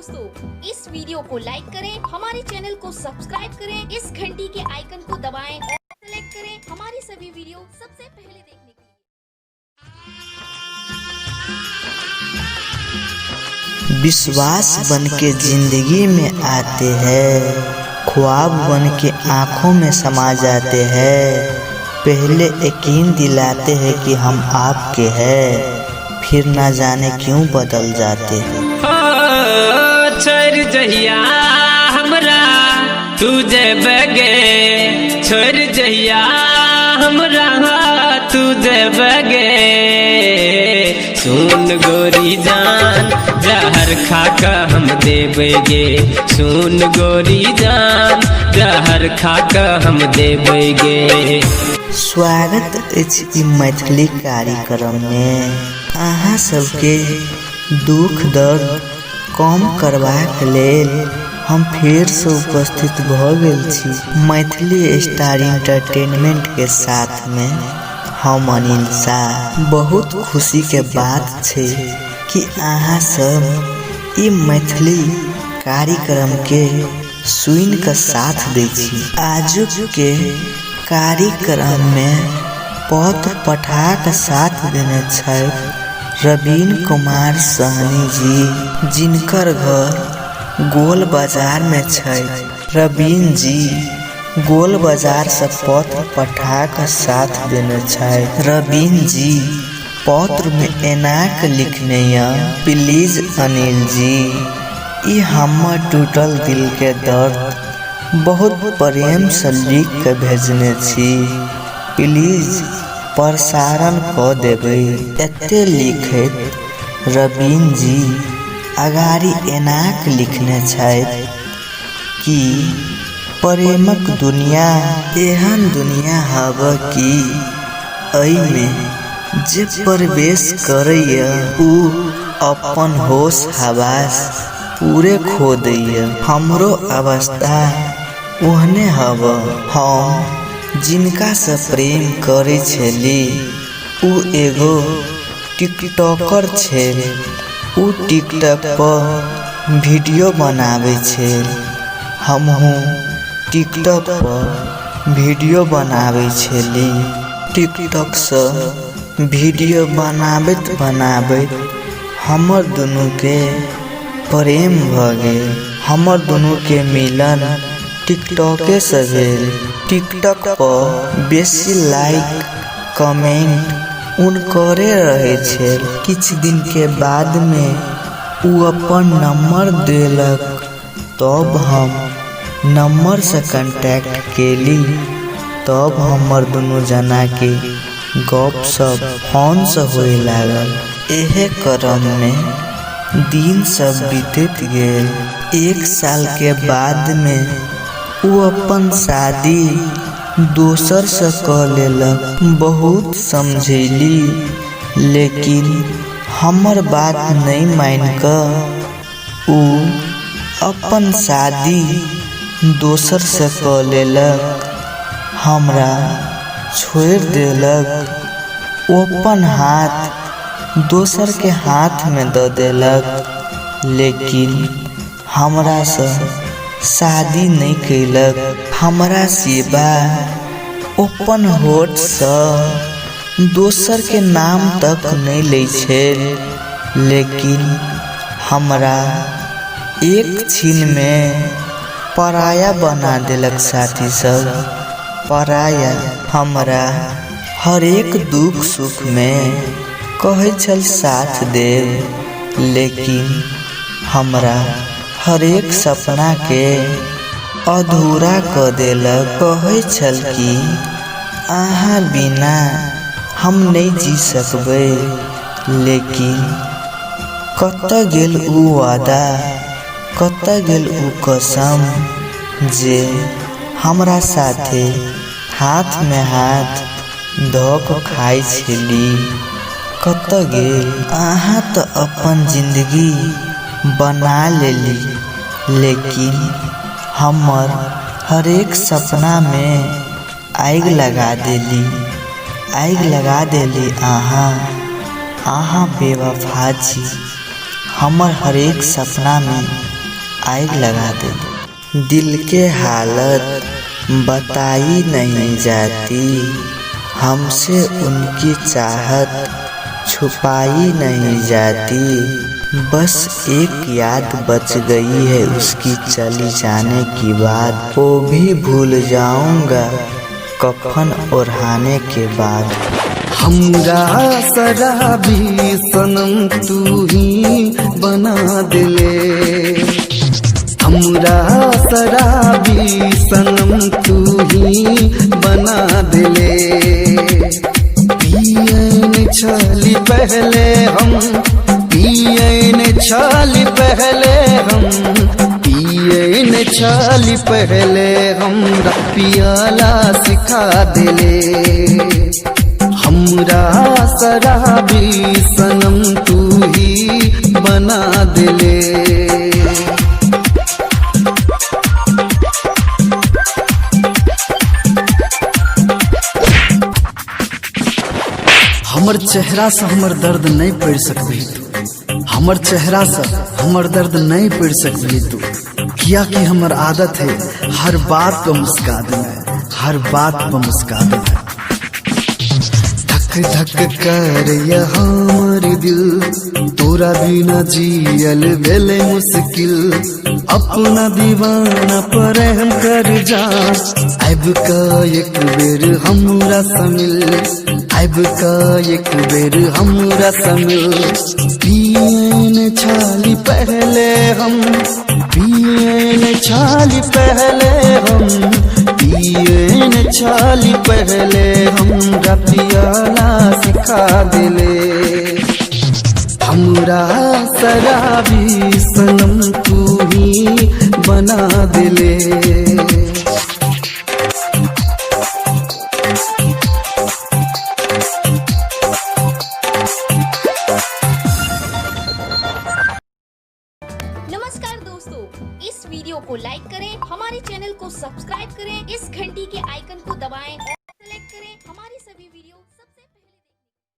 दोस्तों, इस वीडियो को लाइक करें, हमारे चैनल को सब्सक्राइब करें, इस घंटी के आइकन को दबाएं और सेलेक्ट करें हमारी सभी वीडियो सबसे पहले देखने के लिए। विश्वास बन के जिंदगी में आते हैं, ख्वाब बन के आँखों में समा जाते हैं। पहले यकीन दिलाते हैं कि हम आपके हैं, फिर ना जाने क्यों बदल जाते हैं। छोड़ जहिया हमरा तू जेबे गे, छोड़ जहिया हमरा तू जेबे गे। सुन गोरी जान जहर खाका हम देबे गे, सुन गोरी जान जहर खाका हम देबे गे। स्वागत अछि ई मैथिली कार्यक्रम में। अहाँ सबके दुख दर्द कम करबाक लेल हम फेरसँ उपस्थित भऽ गेल छी मैथिली स्टार इंटरटेनमेंट के साथ में। हम अनिल शाह। बहुत खुशी के बात छै कि अहाँ सब ई मैथिली कार्यक्रम के सुनि कऽ साथ दै छी। आजुक के कार्यक्रम में पत्र पठा कऽ साथ देने छथि रवीन कुमार सहनी जी, जिनकर घर गोल बाजार में छै। रवीन जी गोल बाजार से पत्र पठा कऽ साथ देने छथि। रवीन जी पत्र में एना के लिखने यऽ, प्लीज अनिल जी, ई हमर टूटल दिल के दर्द बहुत प्रेम से लिख के भेजने छी, प्लीज प्रसारण कऽ देबै। एते लिखैत रवीन जी अगाड़ी एना के लिखने छथि कि प्रेमक दुनिया एहन दुनिया हब कि एहिमे जे प्रवेश करैए उ अपन होश हवास पूरे खो दैए। हमरो अवस्था ओहने हब। हम जिनका से प्रेम करै छली उ एगो टिकटॉकर छल। उ टिकटॉक पर वीडियो बनाबै छल, हमहूँ टिकटॉक पर वीडियो बनाबै छली। टिकटॉक से वीडियो बनाबैत बनाबैत हमर दुनूके प्रेम भऽ गेल। हमर दुनूके मिलन टिकटॉके से भेल। टिकटॉक पर बेसी लाइक कमेंट उनकरे रहै छल। किछु दिन के बाद में उ अपन नंबर देलक, तब हम नंबर से कांटेक्ट केली। तब हमर दुनू जना के गप सप फोन से होए लागल। एहे क्रम में दिन सब बीतैत गेल। एक साल के बाद में उ अपन शादी दोसर से कऽ लेलक। बहुत समझैली, लेकिन हमर बात नहि मानि कऽ उ अपन शादी दोसर से कऽ लेलक, हमरा छोड़ि देलक। ओ अपन हाथ दोसर के हाथ में दऽ देलक, लेकिन हमरा से शादी नहि कयलक। हमरा सिवा अपन होठ से दोसर के नाम तक नहि लै छल, लेकिन हमरा एक क्षण में पराया बना देलक। साथी सब, पराया। हमरा हर एक दुख सुख में कहै छल साथ देब, लेकिन हमरा हर एक सपना के अधूरा कऽ देलक। कहै छल कि अहाँ बिना हम नहि जी सकबै, लेकिन कतऽ गेल उ वादा, कतऽ गेल उ कसम जे हमरा साथे हाथ में हाथ धऽ कऽ खाइ छली? कतऽ गेल? अहाँ तऽ अपन जिंदगी बना लेली, लेकिन हमर हरेक सपना में आगि लगा देली, आगि लगा देली अहाँ। अहाँ बेवफा छी, हमर हरेक सपना में आग लगा दे। दिल के हालत बताई नहीं जाती, हमसे उनकी चाहत छुपाई नहीं जाती। बस एक याद बच गई है उसकी चली जाने की बाद, वो भी भूल जाऊंगा कफन ओढ़ाने के बाद। हमरा शराबी सनम तू ही बना दिले, हमरा शराबी सनम तू ही बना दिले। पियन छली पहले हम, पियन छली पहले हम, पियन छली पहले हमरा पियाला सिखा दिले। हमरा शराबी सनम तू ही बना दिले। हमर चेहरा से हमर दर्द नहीं पढ़ सकबही तू, हमर चेहरा से हमर दर्द नहीं पढ़ सकबही तू, किया कि हमर आदत है हर बात पर मुस्का देना, हर बात पर मुस्का देना। धक धक कर हमर दिल, तोरा बिना जियल भेले मुश्किल। अपना दीवाना पर हम कर जा, आब का एक बेर हमरा समिल, आब का एक बेर हमरा समिल। पियन छाली पहले हम, पियन छाली पहले हम, पियन छाली पहले हमरा पियाला सिखा दिले। हमरा शराबी सनम तू ही बना दिले। नमस्कार दोस्तों, इस वीडियो को लाइक करें, हमारे चैनल को सब्सक्राइब करें, इस घंटी के आइकन को दबाएं।